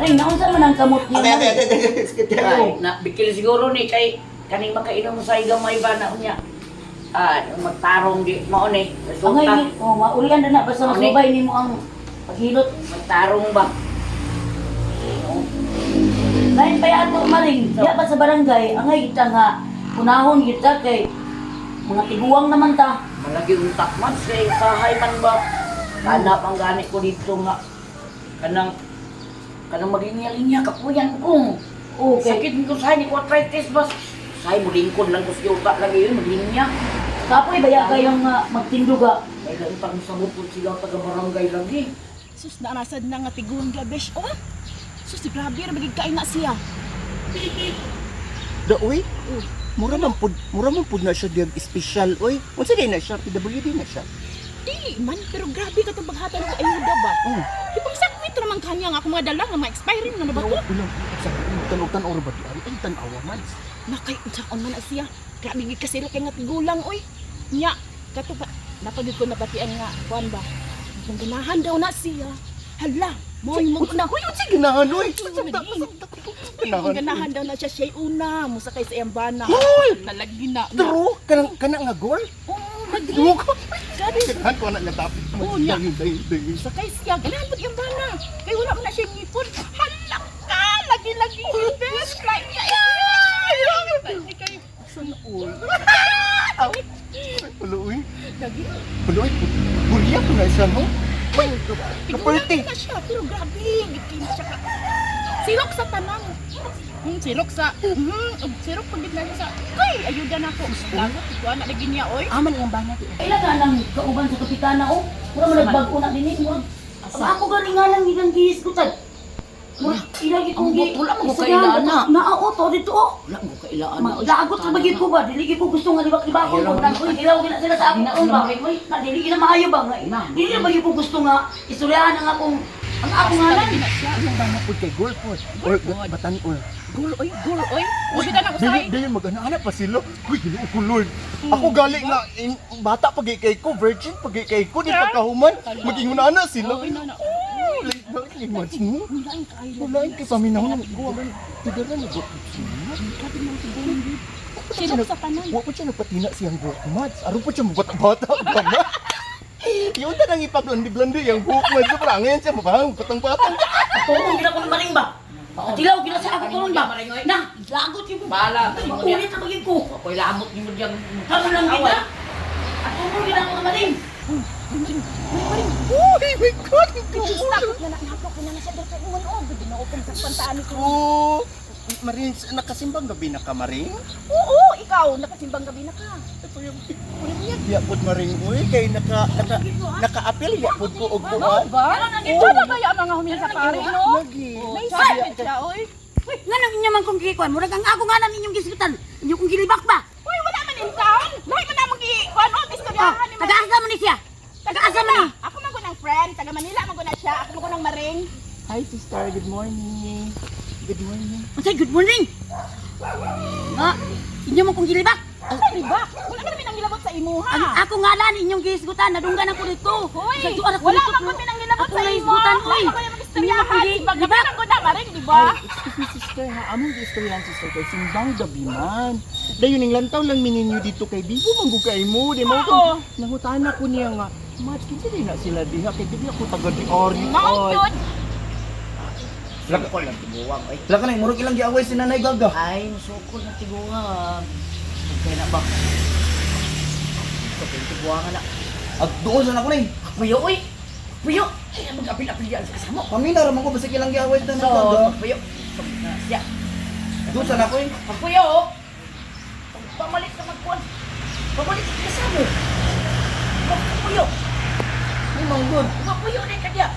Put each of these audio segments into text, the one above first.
Maring, naunsa man ang kamot niyo? Ate, ate, Maring? ate, ate, sakit Ay, kayo. na bikil siguro ni kay kaning makainom sa gamay ba na unya. Ah, magtarong di mao ni Angay, resulta. oh, maulian na na basta Ano? masubay nimo ang paghilot. Magtarong ba? Lain pa yato, Maring, diya pa sa barangay, angay kita nga kunahon kita kay mga tiguang naman ta. Malagi utak man kay sahay man ba. Kanap ang gani ko dito nga kanang kanang maglinya-linya kapuyan ko. Okay. Sakit ko sa ni ko arthritis ba. Say mo lingkod lang ko sa utak lagi yun maglinya. Kapoy baya kayong magtinduga. Kay lang pang sabot po sila taga barangay lagi. Sus, naanasad na nga tiguang gabesh. Oh, sus, grabe ra magig kain na siya. Da, uy. Mura man pud na siya diyag espesyal, uy. Unsa day na siya? PWD na siya. Dili man, pero grabe ka itong paghatan ko ayuda ba? Oh. Di pang sakwit naman kanya nga akong mga dala nga mga expiring na na ba to? Ulang, sa tanog tan-aw ra ba di? Ay, tan-awa man. Nakay, unsaon man na siya. Grabe gid kasi kay nga tigulang, oy. Nya, kato pa, napagid ko nabatian nga, kuan ba? Kung ganahan daw na siya. Hala, moy mo na. Uy, unsa ganahan, uy? Kung ganahan daw na siya, siya'y una. Musakay sa iyang bana. Hoy! Nalagi na. True, kanang kana nga girl. Oo, lagi. Dumo ko. Grabe. Ganahan ko na nga topic. Oo, niya. Dayon, dayon, dayon. Sakay siya, ganahan po iyang bana. Kay wala man na siya ngipon. Hala ka! Lagi-lagi. Best like niya. Ay! Kay, Uy. Ulo, uy. lagi. Ulo, uy. Bulya ko na siya, no? Uy, Tigulang kaparte. na siya, pero grabe. Gitin siya ka. Silok sa tanang. Silok sa, ug silok pag na siya sa, kay, ayuda na ako. Lagot, ikuha na lagi niya, oy. Aman iyang bana di. Ila ka nang kauban sa kapitana oh. Mura man nagbag-o na dinhi, mura. Ang ako gani nga lang gilang gihisgutan. Mura ila gid kong gi. Ang wala mo istoryahan kailan na. Naa oh, to dito oh. Wala mo kailaan na. Lagot sa bagay ko ba? Dili ko gusto nga libak-libakon ko. Nang uy, dilaw gina sila sa akong Na, kaon ba? na, oy. Na dili gina maayo ba nga? Na. Dili na bagay ko gusto nga istoryahan ang akong ngalan. Lagi na siya. Iyang bana pud kay girl pod. Or batan or. Gul, oy, gul, oy. Ubitan ako sa Dayon, dayon mag-ana pa sila. Uy, Ginoo ko Lord. Ako gali nga in, bata pa gay kay ko, virgin pa gay kay ko, di pa kahuman. Maging ana sila. Oy, no, no. Oh, like, imagine mo. Wala ang kaayo. Wala yung kapaminahon ng ko. Tigara na ba? Grabe man tigulang gid. Silok sa tanan. Wa po siya nagpatina siyang buhok, Mads. Aron po siya mabata-bata ba na? Yung tanang ipablandi-blandi yung buhok, Mads. Parang ngayon siya, parang patang-patang. Tuong gina ko maring ba? Dilaw gina sa ako tuon ba? Na, lagot yun ko. Bahala. Maulit na bagay ko. Ako'y lamot ni mo diyang. Kamu lang gina. At tuong gina ko maring. Uy, my God! Sus, takot na nahaplok na na siya dito. Ingon, oh, Ginoo kong sakpantaan ko. Oh, Maring, nakasimbang gabi na ka, Maring? Oo, ikaw, nakasimbang gabi na ka. Ito yung Ya pod Maring, uy, kay naka naka naka-appeal ya pod ko og kuan. Ba? Ito na kaya ang mga humila sa pare, no? Lagi. Naisipin siya, oy. Uy, nga nang inyo man kong gikuan. Murag ang ako nga nang inyong gisgutan. Inyo kong gilibak ba? Uy, wala man in town. Lahi man namang gi-kuan, oh, Oh, istoryahan ni man. taga-asa man ni siya. Taga-asa man ni. Ako man ko ng friend, taga Manila man ko na siya. Ako man ko ng maring. Hi sister, good morning. Good morning. Unsay good morning. Nga, inyo man kong gilibak. Ay, ba? Wala ka namin ang gilabot sa imuha. Ang ako nga lang inyong gihisgutan, nadunggan ako dito. Hoy, Sa tuwa ako wala dito, man ko pero pinanghilabot ako sa imo. nahisgutan, Wala oy. man ko yung Inyo man istoryahan. kong Simbang gabi gilibak. na ko na, maring, di ba? Ay, excuse me sister ha, among giistoryahan sister kay simbang gabi man. Dayon ning lantaw lang mininyo dito kay Bibo manggug kay mo, di mo Oo. ko. Nangutana ko niya nga, Mads, kinsa din na sila diha kay dili ako taga di Ori. Mao jud. Sukol ng tiguang. Ay, Wala ka na, murag ilang giaway si Nanay Gaga. ay, sukol ng tiguang. Okay na ba? Sukol ng tiguang na. At doon sa nako na eh. Puyo, uy! Puyo! Ay, mag-apil-apil yan sa kasama. Pamina raman ko, basta ilang giaway si Nanay So, Gaga. puyo. Na siya. Doon sa nako eh. Pagpuyo, oh! Pamalit ka magkuhan. Pamalit ka kasama. Pagpuyo. Ay, manggod. Pagpuyo na ka diya.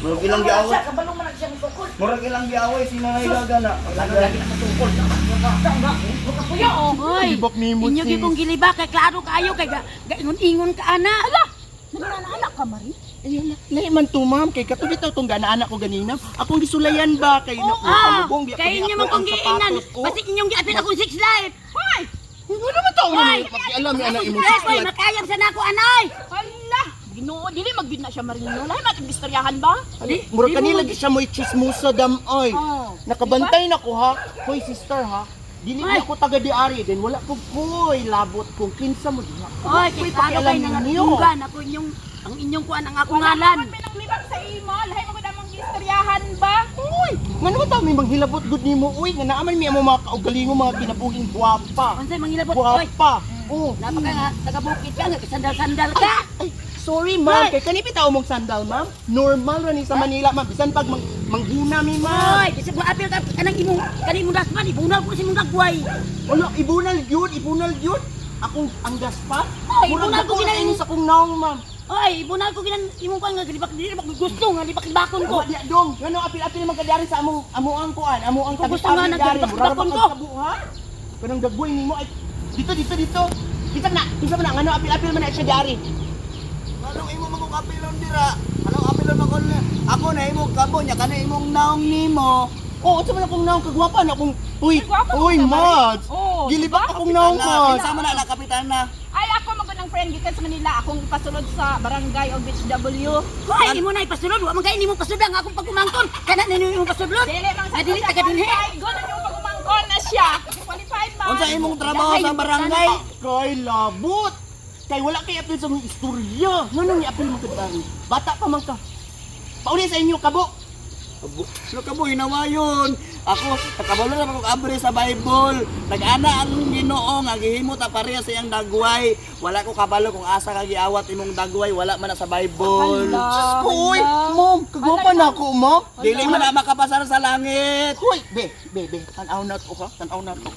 Murag ilang giaway. Siya, kabalo man ang siyang sukol. Murag ilang giaway si Nanay Sus! Gaga na. Lalo lagi na kasukol. Pagpuyo, oh! Hoy, Gilibak nimo, inyo sis. gyud kong gilibak kay klaro kaayo kay gaingon-ingon ka ana. Ala, nagana-anak ka, maring? Ayun, lahi man to ma'am, kay katubi taw tong gana-anak ko ganina. Akong gisulayan ba kay na Ah, palubong, di ako kay ni inyo ako man kong ang giingnan. sapatos ko. Basi inyong giapil akong six life. Hoy! Wala man taon Hoy! na pakialam ni ana imong Ay, six hoy, life. makayab sa nako anay. Hala! Ginoo Tinuod dili magbid na siya marino. Lahi man itong istoryahan ba? Murag kanila gi siya mo'y chismosa damoy. Oh. Nakabantay na ko ha. Hoy sister ha. Dili na ko taga diari din wala ko koy labot kung kinsa mo diha. Oy, Ko'y kay paano pakialam kay ninyo. nangatunggan ako inyong ang inyong kuan ang akong Wala ngalan. man pinanglibang sa imo. Lahi man gud among istoryahan ba? Uy, ngano ba ta may manghilabot gud nimo uy nga naaman mi amo mga kaugalingon mga kinabuhing guwapa. Unsay manghilabot oy? Guwapa. Oh. Napaka nga taga bukid ka nga sandal-sandal ka. Ay, sorry ma'am, kay kani bitaw mong sandal ma'am. Normal ra ni sa Manila ma'am, bisan pag manghuna mi ma'am. Oy, bisag mo apil ka kanang imong kanang imong dasman ibunal ko sa imong dagway. Wala, ibunal yun, ibunal yun. Akong ang gaspa. Ay, Murag ibunal ko dako na ginang- ini sa kong naong ma'am. Oy, ibunal ko ginan imong kuan nga gilibak dili ba gusto nga libak-libakon ko. Wa diya dong. Ngano apil-apil man ka diari sa among amuang kuan, amuang Kung gusto nga, tabi-tabi diari. nagdalibak-libakon Mura ra ba ko. kag kabo, ha? Kanang dagway nimo ay dito dito dito. Kita na, kinsa man na ngano apil-apil man na siya diari. Anong imo mga kapilon dira? Anong apilon ako na? Ako na imong kabo nya kana imong naong nimo. Oo, unsa man akong naong kagwapa na akong uy, Kagwapa uy, man ka, Mari. Mads. Oo, Gilibak akong naong, Mads. Kinsa man na la kapitana? Ay ako magud ang friend gikan sa Manila akong ipasulod sa barangay og Beach W. Hoy, imo na ipasulod, wa man kay nimo pasulod ang akong pagumangkon. Kana ninyo imong pasulod. Dili man sa Nga dili taga dinhi. Good ang imong pagumangkon na siya. Qualified man. Unsa imong trabaho sa barangay? Kay labot. Kay wala kay apil sa mga istorya. Ngano ni apil mo kadari? Bata pa man ka. Pauli sa inyo kabo. Ano ka mo, hinawayon. Ako, nakabalo na ako abre sa Bible. Nag-ana ang Ginoo nga gihimo ta pareha sa iyang dagway. Wala ko kabalo kung asa ka giawat imong dagway, wala man na sa Bible. Hala. Diyos ko, uy, ma'am, kagwapa na ako, ma'am. Dili man na makapasar sa langit. Hoy, be, be, be, tanaw na to ka, tanaw na to.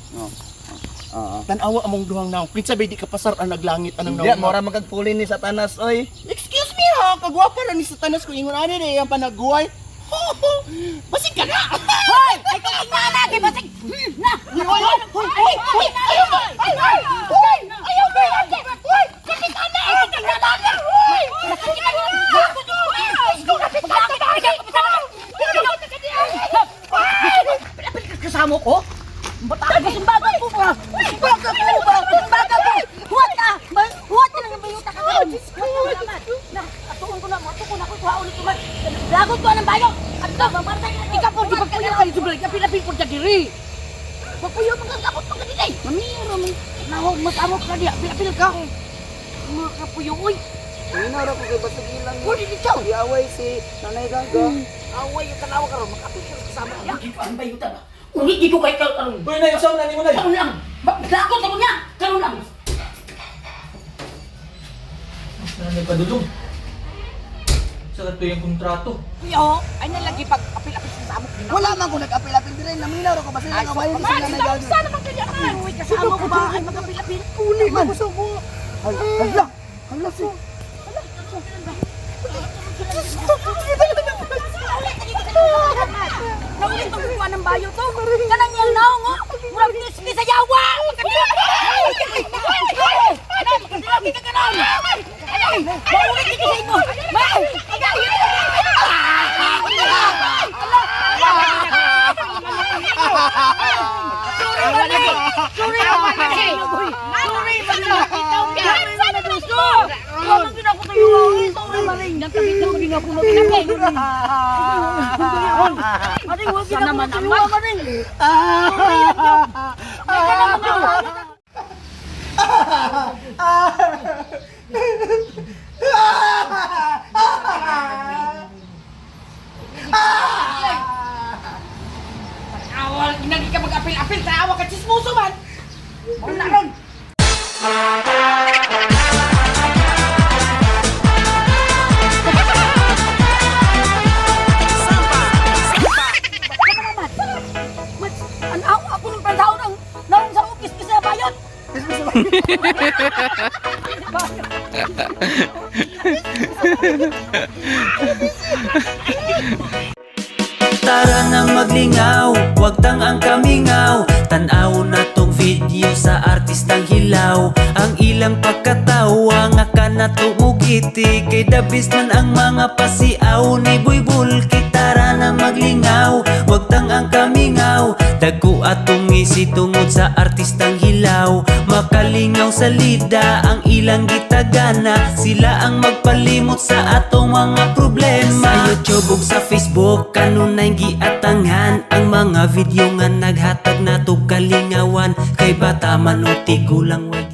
Oo. Tanawa among duhang naong. Kinsa ba di ka pasar ang naglangit anang Hindi, naong. mora magkagpuli ni Satanas, oy. Excuse me ha, kagwapa na ni Satanas kung ingon ani na iyang panagway. Basig ka na! Hoy, ay kung ingana kay basig. Na. Hoy, hoy, hoy, hoy, hoy, ayaw ba? Ay, ay, hoy, ayaw ba? Hoy, kapitana! Kapitana! Hoy! Kasama ko? Baga ko ba? Baga ko ba? Baga ko! Huwat ka! Huwat ka lang ang bayuta ka karon. Na, atuon ko na, atuon ko na ako kuha ulit man. Lagot ko ang bayo. Adto, ikaw po di pagpuyo kayo jublay, kapil-apil po ka diri. Pagpuyo man kang kapot man ka diri. Mamiro man. Nahog mas amok ka di, apil-apil ka. Mga kapuyo oy. Hinaw ra ko kay basig ilang. Pwede dito. Giaway si Nanay Gaga. Away ka tanawa karon, makapil ka kasama. Ang bayuta ba? Uli di ko kay karon. Uy, nay, usaw na nimo nay. Karon lang. Lagot ako niya. Karon lang. Ano nagpadulong? Sa kato yung kontrato. Yo, ay nalagi pag apil-apil sa samok. Wala man ko nag-apil-apil dire, naminaw ra ko basig ilang awayon si Man, Nanay Gaga. sana man kanya man. Uy, kasama ko ba ay makapil-apil? Uli man. Hala, hala si. Naulit ang kuha ng bayo to. Kanang iyang naong, oh. Murag kismi sa yawa. Makadilaw ka kanon. Maulit dito sa imo. Ma! Sorry, Mali! Sorry, Mali! Sorry, Mali! Sorry, Mali! Sorry, Mali! Maring, huwag Sana man naman. Maring. Awal, ginagi ka mag-apil-apil sa awa ka chismoso man. Wala ron. Mas, an ako ako ng panahon ang naong sa ukis sa bayot. Tara na maglingaw, wag tang ang kamingaw. Tanaw na tong video sa artistang hilaw. Ang ilang pagkatawa nga ka na tumugiti. Kay dabis man ang mga pasiaw ni Boy Bulki. Tara na maglingaw, wag tang ang kamingaw. Dagko atong isip. Kay tungod sa artistang hilaw, makalingaw sa lida ang ilang gitagana. Sila ang magpalimot sa atong mga problema. Sa YouTube ug sa Facebook kanunay giatangan ang mga video nga naghatag natog kalingawan. Kay bata man o tigulang way